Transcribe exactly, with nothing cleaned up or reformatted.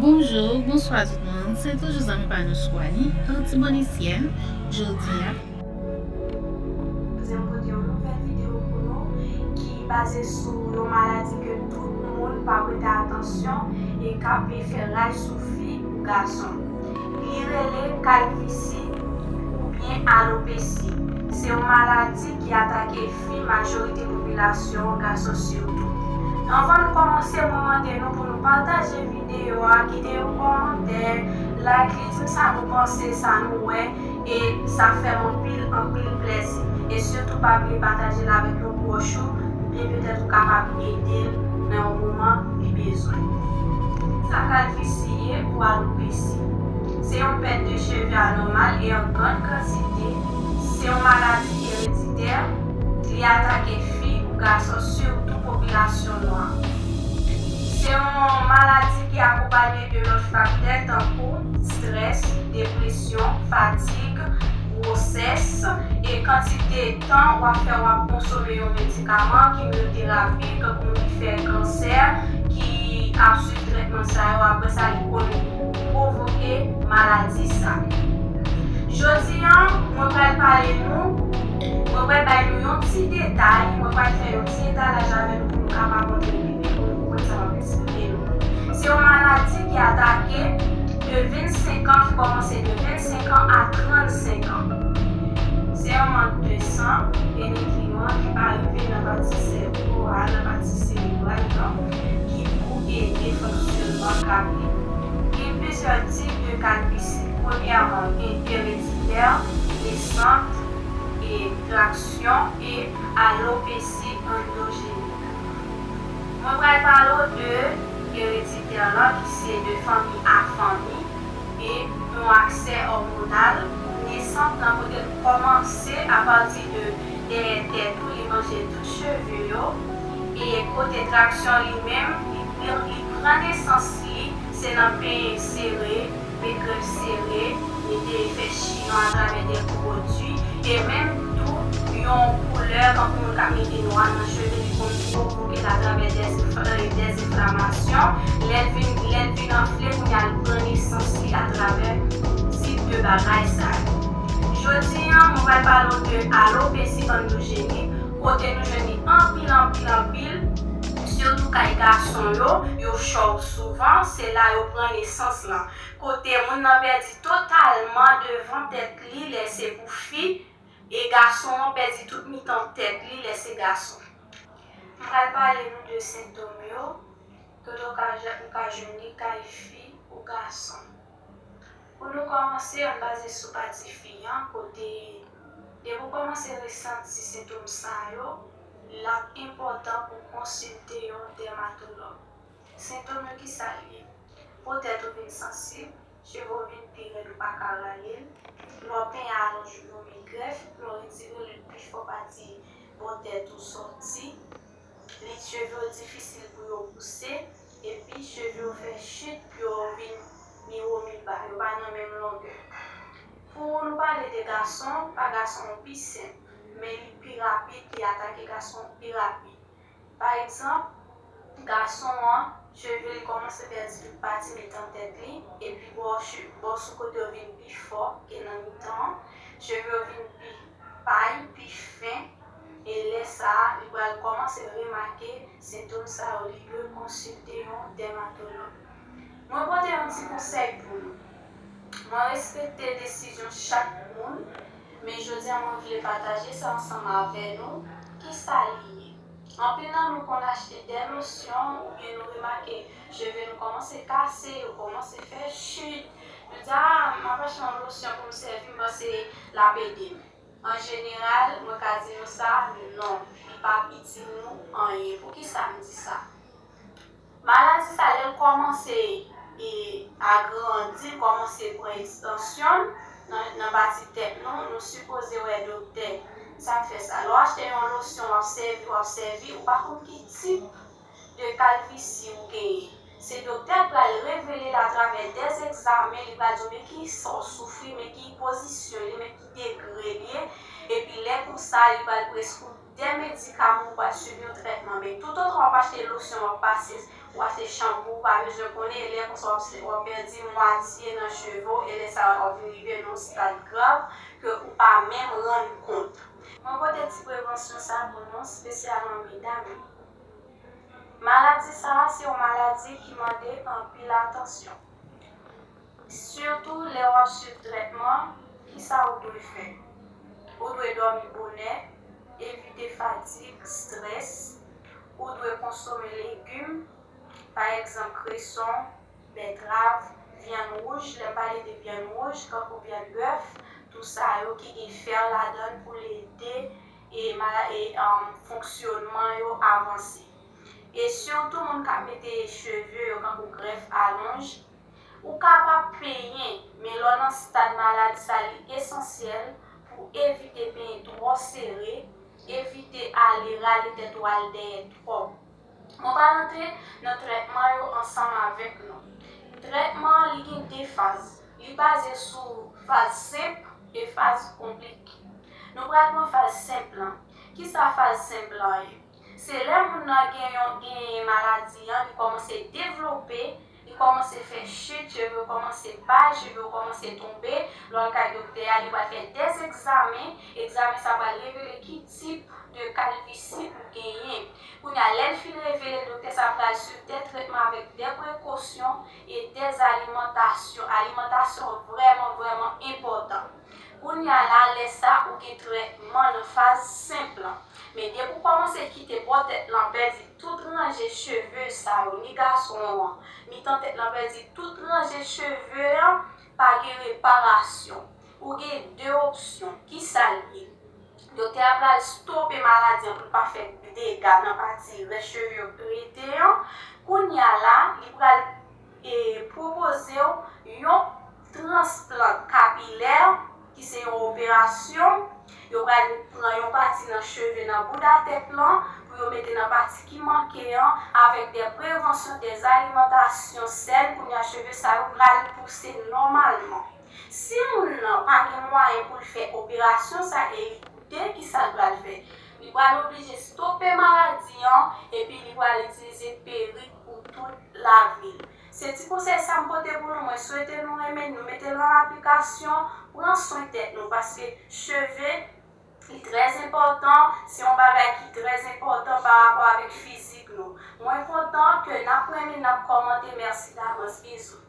Bonjou, bonswa tout moun, se toujou zanmi pa nou Swani, Antibonisyèn. Jodi a, Jodi a m pote yon nouvèl videyo pou nou ki baze sou yon maladi ke tout moun pa prete atansyon e k ap fè ray sou fi ou gason. Li rele kalvisi oubyen alopesi. Se yon maladi ki atake fi, majorite popilasyon, gason sitou. Anvan nou kòmanse, mwen mande nou pou nou pataje videyo a, kite yon kòmantè, like li, di m sa nou panse, sa nou wè, e sa fè m anpil, anpil plèzi. E sitou pa bliye pataje l avèk yon pwòch ou, oubyen petèt ou kapab ede l nan yon moman li bezwen. Sa kalvisi ye ou alopesi? Se yon pèt de cheve anòmal e an grann kantite. Se yon maladi ereditè. Li atake fi ou gason, sitou popilasyon nwa. Se yon maladi ki akonpanye de lòt faktè tankou strès, depresyon, fatig, gwosès, e kantite tan w ap fè w ap konsome yon medikaman, kimyoterapik, pou moun ki fè kansè, ki ap swiv trètman sa yo, apre sa li konn pwovoke maladi sa. Jodi a, mwen pral pale nou, mwen pral bay nou yon ti detay, mwen pral fè yon ti etalaj avè nou pou nou kapab antre pi byen, pou nou konprann sa m ap eksplike nou. Se yon maladi ki atake de vennsenk an, ki kòmanse de vennsenk an a trannsenk an. Se yon mank de san e nitriman ki pa rive nan pati sèvo a, nan pati serebral lan, ki pou ede fonksyònman kap li. Gen plizyè tip de kalvisi. Premyèman, gen ereditè, nesans, e traksyon, e alopesi andojenik. Mwen pral pale w de ereditè lan ki se de fanmi a fanmi e yon aksè òmonal nesans lan kote l kòmanse apati de dèyè tèt ou, li manje tout cheve yo, e kote traksyon li menm, li, li pran nesans li, se nan penyen sere, mete grèf sere, mete fè chiyon atravè de pwodui, e menm tou yon koulè, tankou moun k ap mete nwa nan cheve, li konn pwovoke l atravè dèzenflamasyon. Lè l vin, lè l vin anfle, kounye a l pran nesans li atravè tip de bagay sa yo. Jodi a, mwen pral pale w de alopesi andojenik, kote nou jwenn li anpil, anpil, anpil, sitou kay gason yo, yo chòv souvan, se la yo pran nesans lan. Kote moun nan pèdi totalman devan tèt li lè se pou fi, e gason an pèdi tout mitan tèt li lè se gason. M pral pale nou de sentòm yo, kote w ka, ou ka jwenn li kay fi ou gason. Pou nou kòmanse, ann baze sou pati fi an, kote depi w kòmanse resanti sentòm sa yo, l ap enpòtan pou w konsilte yon dèmatològ. Sentòm yo, kisa l ye? Po tèt ou vin sansib, cheve w vin pi rèd, ou pa ka rayi l, lè w penyen alonj ou yo met grèf, lè w retire l, pifò pati bò tèt ou sòti, li, cheve w difisil pou yo pouse, epi cheve w fè chit, yo vin miwo miba, yo pa nan menm longè. Pou nou pale de gason, pa gason an pi senp, men li pi rapid, li atake gason pi rapid. Pa egzanp, gason an, cheve li kòmanse pèdi tout pati mitan tèt li, epi bò, bò sou kote yo vin pi fò ke nan mitan an, cheve yo vin pi pay, pi fen, e lè sa a, li pral kòmanse remake sentòm sa yo, li dwe konsilte yon dèmatològ. Mwen pote yon ti konsèy pou nou. Mwen respekte desizyon chak moun, men jodi a mwen vle pataje sa ansanm avè nou, kisa li ye. Anpil nan nou konn achte de losyon oubyen nou remake cheve nou kòmanse kase, yo kòmanse fè chit. Nou di, a, m ap achte yon losyon pou m sèvi, m panse l ap ede m. An jeneral, mwen ka di nou sa, non, li p ap itil nou anyen. Poukisa m di sa? Maladi sa, lè l kòmanse e agrandi, l kòmanse pran ekstansyon l nan, nan pati tèt nou, nou sipoze wè doktè. Sa k fè sa? Lè w achte yon losyon, w ap sèvi, w ap sèvi, ou pa konn ki tip de kalvisi ou genyen. Se doktè k pral revele l atravè de egzamen, li pral di w men kisa w soufri, men ki pozisyon li, men ki degre li ye, epi lè konsa, li pral preskri w de medikaman, ou pral swiv yon trètman. Men toutotan w ap achte losyon, w ap pase, Ou achte chanpou, ou pa bezwen konnen, e lè konsa w ap se- w ap pèdi mwatye nan cheve w, e lè sa a w ap vin rive nan yon stad grav ke ou pa menm rann kont. Mwen pote ti prevansyon sa pou nou, espesyalman medam yo. Maladi sa a se yon maladi ki mande anpil atansyon. Sitou lè w ap swiv trètman, kisa ou dwe fè? Ou dwe dòmi bonè, evite fatig, strès, ou dwe konsome legim, pa egzanp, kreson, bètrav, vyann wouj, lè m pale de vyann wouj, kankou vyann bèf, tou sa yo ki gen fè ladan l pou l ede e, mala- e um, fonksyonman yo avanse. E sitou moun k ap mete cheve yo kankou grèf alonj, ou kapab penyen, men lè w nan stad maladi sa, li esansyèl pou evite penyen twò sere, evite ale rale tèt ou al dèyè twòp. Mwen pral antre nan trètman yo ansanm avèk nou. Trètman an, li gen de faz. Li baze sou faz senp e faz konplike. Nou pral pran faz senp lan. Kisa faz senp lan ye? Se lè moun nan gen yon, gen maladi an, li kòmanse devlope, li kòmanse fè chit, cheve yo kòmanse bay, cheve yo kòmanse tonbe. Lè w al kay doktè a, li pral fè dè egzamen. Egzamen sa pral revele ki tip de kalvisi ou genyen. Kounye a, lè l fin revele, doktè sa pral swiv dè trètman avèk dè prekosyon e dè alimantasyon. Alimantasyon vrèman, vrèman enpòtan. Kounye a la, lè sa, ou gen trètman nan faz senp lan. Men depi w kòmanse kite bò tèt lan pèdi tout ranje cheve sa yo, ni gason an, mitan tèt lan pèdi tout ranje cheve an, pa gen reparasyon. Ou gen de opsyon. Kisa l ye? Doktè a pral stope maladi an pou l pa fè dega nan pati rès cheve yo k rete an. Kounye a la, li pral e pwopoze w yon transplant kapilè, ki se yon operasyon. Yo pral pran yon pati nan cheve nan bouda tèt lan pou yo mete nan pati ki manke an, avèk dè prevansyon, dè alimantasyon sèn. Kounye a, cheve sa yo pral pouse nòmalman. Si moun nan pa gen mwayen pou l fè operasyon sa e li koute, kisa l pral fè? Li pral oblije stope maladi an, epi li pral itilize perik pou tout lavi l. Se ti konsèy sa m pote pou nou. Mwen swete nou renmen, nou mete l an aplikasyon, pran swen tèt nou, paske cheve, li trè enpòtan, se yon bagay ki trè enpòtan pa rapò avèk fizik nou. Mwen kontan ke n ap renmen, n ap kòmante. Mèsi davans, bizou.